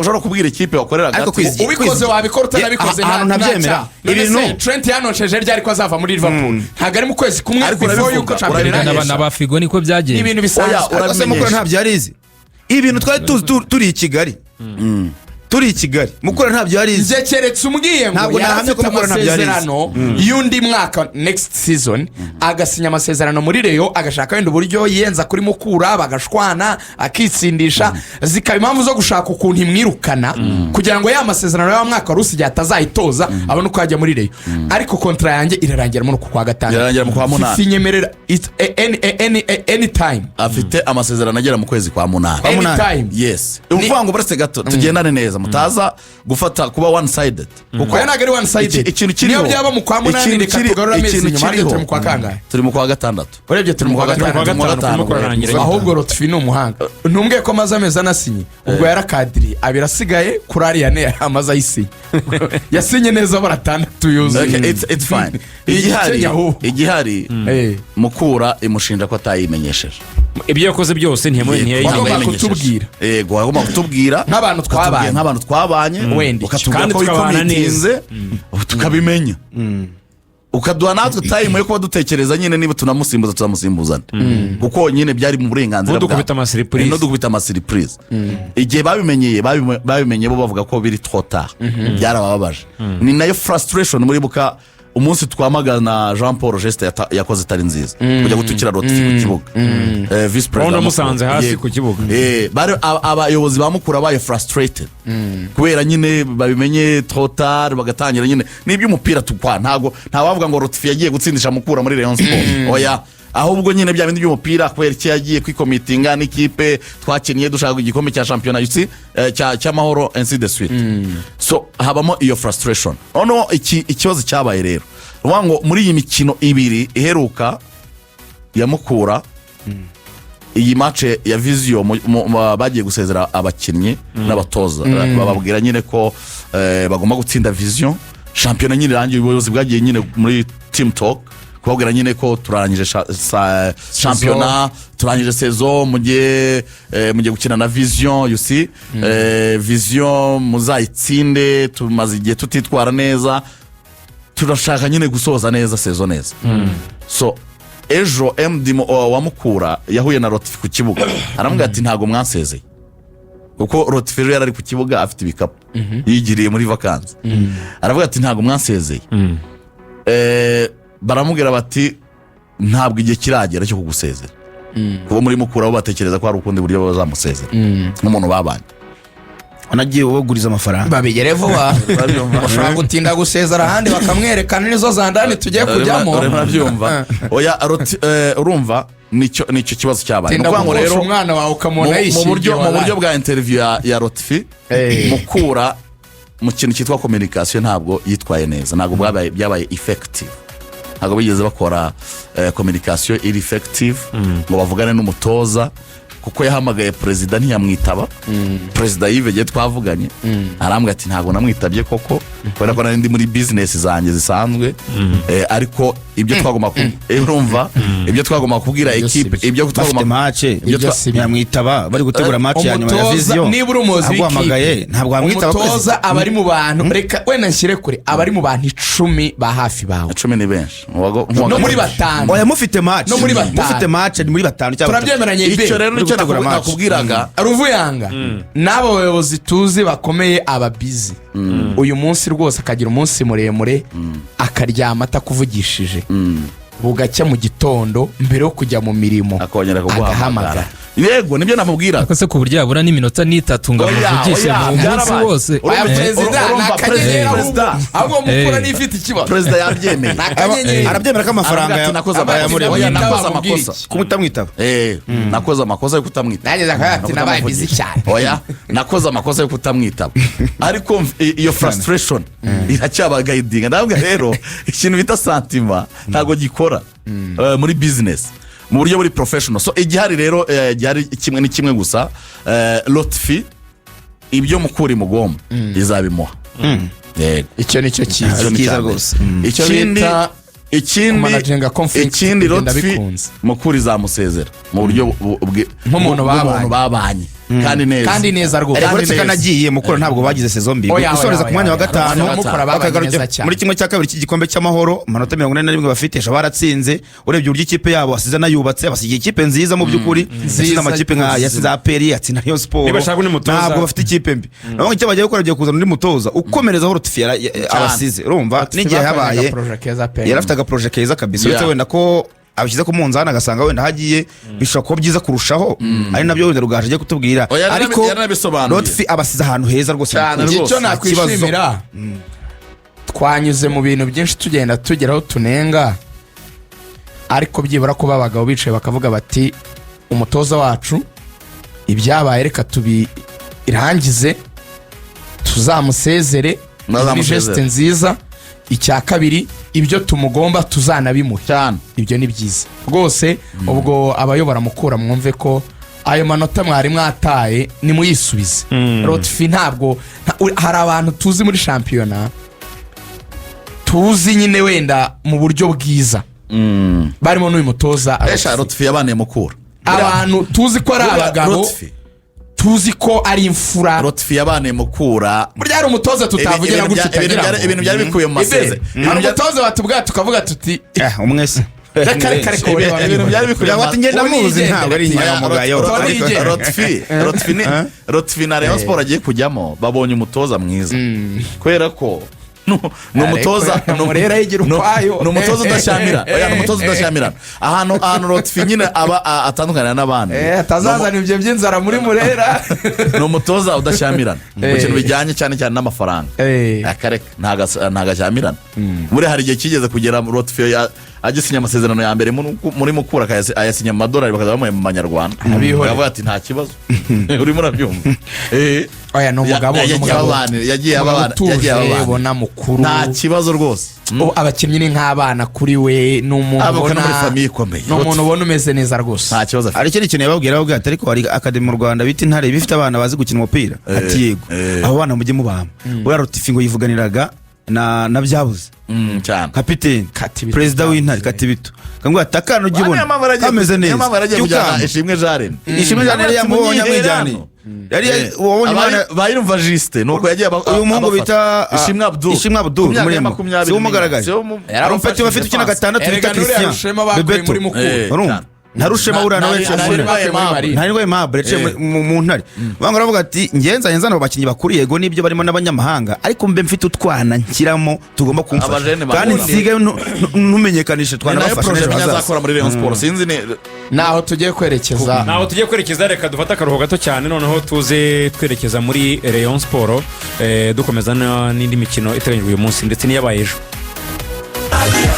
Ushobora kubwira ikipe wakoreraga Ariko ati, Ubikoze wabikora, utanabikoze Ahantu ntabyemera. nta cyaha. None se Ibintu- Trent yanosheje ryari ko azava muri Liverpool? Ntabwo ari mu kwezi kumwe Ariko before urabivuga, yuko shampiyona urabivuga. irangira. Na ba Figo niko Oya, byagenze. Ni ibintu bisanzwe. Ariko se Mukura urabimenyesha. ntabyo yarizi? Ibintu twari tuzi turi i Kigali, turi i Kigali, Mukura ntabyo yarizi. Njye keretse umbwiye ngo Ntabwo yari nahamya ko afite Mukura ntabyo yarize. amasezerano y'undi mwaka, next season, agasinya amasezerano muri Rayon, agashaka wenda uburyo yiyenza kuri Mukura, bagashwana, akitsindisha, zikaba impamvu zo gushaka ukuntu imwirukana kugira ngo ya masezerano y'uwo mwaka wari usigaye atazayitoza, abone uko yajya muri Rayon. Ariko contrat yanjye irarangira muri uku kwa gatanu. Irarangira mu kwa munani. Sinyemerera anytime. Afite amasezerano agera mu kwezi kwa munani. Kwa munani. Anytime. Yes, ni ukuvuga ngo buretse gato tugendane neza, mutaza gufata kuba one sided, kuko Oya, ntabwo ari one sided. Ikintu kiriho Niyo byaba mu kwa munani, ikintu reka tugarure amezi ikintu inyuma, harya kiriho. turi mu kwa kangahe? Turi mu kwa gatandatu. Urebye turi mu kwa Turi mu kwa gatanu. gatanu. Turimo kurarangira. Ahubwo Lotfi ni umuhanga. Ntumbwiye ko amaze amezi anasinye? Ubwo yarakadiriye abiri asigaye kuri ariya ane amaze ayisinye, yasinye neza bara atandatu yuzuye. Okay, it's fine. Igihari Igikenya ahubwo. igihari Mukura imushinja ko atayimenyesheje. Ibyo yakoze byose Yego, Wagombaga ntabwo yayimenyesheje. kutubwira. Yego, wagomba kutubwira Nk'abantu ukatubwira twabanye. Nk'abantu twabanye, Wenda iki. ukatubwira Kandi ko tukabana. wicommittinze, tukabimenya, ukaduha natwe time yo kuba dutekereza nyine niba tunamusimbuza, tuzamusimbuzane, kuko nyine byari mu burenganzira. Ntudukubite amasurprise. Ntudukubite amasurprise. Igihe babimenyeye, babimenye bo bavuga ko biri trop tard, byarabababaje. Ni nayo frustration. Muribuka umunsi twamagana Jean Paul, geste yakoze itari nziza, kujya gutukira Lotfi ku kibuga, vice perezida Urabona wa amusanze Mukura. hasi Yego. ku kibuga. Bari abayobozi ba Mukura baye frustrated kubera nyine babimenye trop tard, bagatangira nyine n'iby'umupira tukwa. Ntabwo ntawavuga ngo Lotfi yagiye gutsindisha Mukura muri Rayon Sport, oya. Ahubwo nyine bya bindi by'umupira, kubera icyo yagiye kwicommittinga n'ikipe twakinnye dushaka igikombe cya shampiyona yusi cy'amahoro, ainsi de suite. So habamo iyo frustration. Noneho ikibazo cyabaye rero, ni ukuvuga ngo muri iyi mikino ibiri iheruka ya Mukura, iyi match ya Vision, bagiye gusezera abakinnyi n'abatoza, bababwira nyine ko bagomba gutsinda Vision, shampiyona nyine irangiye. Ubuyobozi bwagiye nyine muri team talk kubabwira nyine ko turangije shampiyona, turangije saison, mugiye gukina na Vision, you see, Vision muzayitsinde, tumaze igihe tutitwara neza, turashaka nyine gusoza neza saison neza. So ejo MD wa Mukura yahuye na Lotfi ku kibuga, aramubwira ati: "Ntabwo mwansezeye," kuko Lotfi ejo yari ari ku kibuga afite ibikapu, yigiriye muri vacances. Aravuga ati: "Ntabwo mwansezeye." Baramubwira bati: "Ntabwo igihe kiragera cyo kugusezera," kuba muri Mukura bo batekereza ko hari ukundi buryo bazamusezera nk'umuntu babanye. Wanagiye ubaguriza amafaranga. Babigere vuba, bashobora gutinda gusezera ahandi bakamwerekana nizo zandani tugiye kujyamo. Urimo urabyumva? Oya, urumva nicyo kibazo cyabaye. Ni Tinda ukuvuga ngo gukosha rero umwana wawe ukamubona mu buryo yishingiye. mu buryo bwa interview ya Lotfi, Mukura mu kintu cyitwa communication ntabwo yitwaye neza, ntabwo byabaye effective, ntabwo bigeze bakora communication iri effective ngo bavugane n'umutoza, kuko yahamagaye perezida ntiyamwitaba. Perezida Yves twavuganye, arambwira ati: "Ntabwo namwitabye koko kubera ko nari ndi muri business zanjye zisanzwe." Ariko ibyo twagomba urumva ibyo twagomba kubwira Ibyo si ekipe, byo. ibyo Bafite twagomba match, ibyo Ibyo si byo. ntiyamwitaba bari gutegura match ya nyuma ya Umutoza, Vision. niba uri umuyobozi Aguhamagaye, w'ikipe, ntabwo wamwitaba. umutoza aba ari mu bantu, reka wenda nshyire kure, aba ari mu bantu 10 ba hafi bawe. 10 ni benshi. No muri batanu. Oya, mufite match. No muri batanu. Mufite match ni muri batanu cyangwa batatu. Turabyemeranye Icyo ibe. rero Uri nicyo gutegura match. nakubwiraga. Ruvuyanga n'abo bayobozi tuzi bakomeye aba busy. Uyu munsi rwose akagira umunsi muremure, akaryama atakuvugishije, bugacya mu gitondo mbere yo kujya mu mirimo akongera kuguhamagara. Agahamagara. Yego, nibyo namubwiraga. Ariko se ku buryo yabura n'iminota n'itatu ngo Oya, amuvugishe oya, mu munsi byarabaye. wose? Oya, perezida ni Urumva, akanyenyeri ahubwo. perezida Ahubwo Mukura Eh. niyo ifite ikibazo. Perezida yabyemeye. Ni akanyenyeri. Arabyemera ko amafaranga Aravuga ati: "Nakoze bayamureba. oya, nakoze Bamubwira amakosa." iki? Kumutamwitaba. Nakoze amakosa yo kutamwitaba. Nanjye ndakavuga ati: No "Nabaye busy kutamuvugisha. cyane." Oya, nakoze amakosa yo kutamwitaba, ariko iyo frustration iracyabaguidinga. Ndavuga rero ikintu bita sentiment ntabwo gikora muri business mu buryo buri professional. So igihari rero, gihari kimwe ni kimwe gusa, Lotfi ibyo Mukura imugomba izabimuha, yego. Icyo ni cyo cyiza. Icyo ni Cyiza icya mbere. rwose. Icyo Ikindi bita ikindi kumanaginga conflict ikindi bigenda Lotfi bikunze. Mukura izamusezera mu buryo Nk'umuntu bw'umuntu babanye. babanye. Kandi neza. Kandi neza rwose. Ariko Kandi uretse ko neza. anagiye, Mukura ntabwo bagize saison mbi. Oya, Gusoreza oya, ku mwanya wa oya, gatanu, oya. Mukura babanye bakagarukira neza cyane. muri 1/2 cy'igikombe cy'amahoro, amanota 41 bafite, ejo baratsinze. Urebye uburyo ikipe yabo asize anayubatse, abasigiye ikipe nziza mu by'ukuri. Yasize Nziza amakipe nka rwose. yasize APR, yatsinda Rayon Sport. Niba ashaka undi mutoza. Ntabwo bafite ikipe mbi. Nabo icyo bagiye gukora, bagiye kuzana undi mutoza ukomereza aho Lotfi abasize. Urumva n'igihe habaye agaprojet keza pe. yari afite agaprojet keza kabisa, uretse Yeah. wenda ko abishyize ku munzani agasanga wenda hagiye bishobora kuba byiza kurushaho, ari nabyo wenda Rugaju agiye kutubwira. Oya, Ariko yaranabisobanuye. Lotfi abasize ahantu heza rwose. Cyane Mukura. rwose. Icyo nakwishimira, twanyuze mu bintu byinshi, tugenda tugeraho tunenga, ariko byibura kuba abagabo bicaye bakavuga bati: "Umutoza wacu, ibyabaye reka tubirangize, tuzamusezere." Ni Bazamusezere. geste nziza. Icya kabiri, ibyo tumugomba tuzanabimuhe. Cyane. Ibyo ni byiza rwose. Ubwo abayobora Mukura, mwumve ko ayo manota mwari mwataye nimuyisubize. Lotfi ntabwo hari abantu tuzi muri shampiyona, tuzi nyine wenda mu buryo bwiza, barimo n'uyu mutoza Esha, Lotfi. Lotfi yabaniye Mukura. Abantu tuzi ko ari Buriya abagabo, Lotfi tuzi ko ari imfura. Lotfi yabaniye Mukura. Burya hari umutoza tutavugira gutya utagira ngo Ibintu byari bikubiye mu maseze. Ibe, hari umutoza watubwira tukavuga tuti: Umwe se? "Reka, reka, reka." Ibintu byari bikubiye mu Ati ngenda muzi, ntabwo ari inyangamugayo. Ariko- Lotfi na Rayon Sport agiye kujyamo, babonye umutoza mwiza kubera ko ni umutoza Ariko Murera yigira ukwayo. Ni umutoza udashyamirana. Oya, ni umutoza udashyamirana. Ahantu Lotfi nyine aba atandukanira n'abandi, Atazazana ibyo by'inzara muri Murera. Ni umutoza udashyamirana mu kintu bijyanye cyane cyane n'amafaranga. Akareka, ntago ashyamirana. Buriya hari igihe kigeze kugera Lotfi agisinya amasezerano ya mbere muri Mukura, ayasinya mu madolari, bakaza bamuha mu manyarwanda. Abihorera. Bakavuga ati: "Nta kibazo." Urimo urabyumva? Oya, ni umugabo, ni Yagiye umugabo yagiye umugabo yagiye utuje, ababana. ubona mukuru. Nta kibazo rwose. Ubu abakinnyi ni nk'abana kuri we, ni umuntu Avuka no muri ubona famille ikomeye. Ni umuntu ubona umeze neza rwose. Nta kibazo afite. Hari ikindi kintu yababwira, ababwira ati: "Ariko hari academy mu Rwanda bita Intare bifite abana bazi gukina umupira." Ati: "Yego." "Abo bana mujye mubama." Buriya Lotfi ngo yivuganiraga na Byabuze, Cyane. kapiteni, Katibito. perezida w'Intare Katibito, kambwira ati: "Akana ujya Niyo ubona mpamvu yaragiye kameze niyo neza, mpamvu yaragiye jya kujyana ukamba." Ishimwe Jarene. Ishimwe Jarene yari yamubonye amwijyaniye, yari wabonye umwana. Bayirumva Jisite nuko yagiye Uyu muhungu abafata. bita Ishimwe Abdul. Ishimwe Abdul Ku myaka ya Muremure. 20. Si we umugaragaje? Si we Hari umupeti bafite ukina gatandatu Erega bita n'uriya Christian Rushema bakuye Bebeto. muri Mukura. Urumva? Cyane. Nta Rushema buriya nawe yaciye mu Ntare. Marine. Nta nirwo Aimable yaciye mu Ntare. Banga baravuga ati: "Ngenza nzana abo bakinnyi bakuru, yego nibyo barimo n'abanyamahanga, ariko mbe mfite utwana nshyiramo tugomba kumfasha Abajene kandi bakura. nsige ntumenyekanishe Ni nayo twanabafasha projet n'ejo menya hazaza." azakora muri Rayon Sport, sinzi ni Naho tugiye kwerekeza. Ntaho tugiye kwerekeza, reka dufate akaruhuko gato cyane, noneho tuze twerekeza muri Rayon Sport, dukomeza n'indi mikino iteganyijwe uyu munsi ndetse n'iyabaye ejo.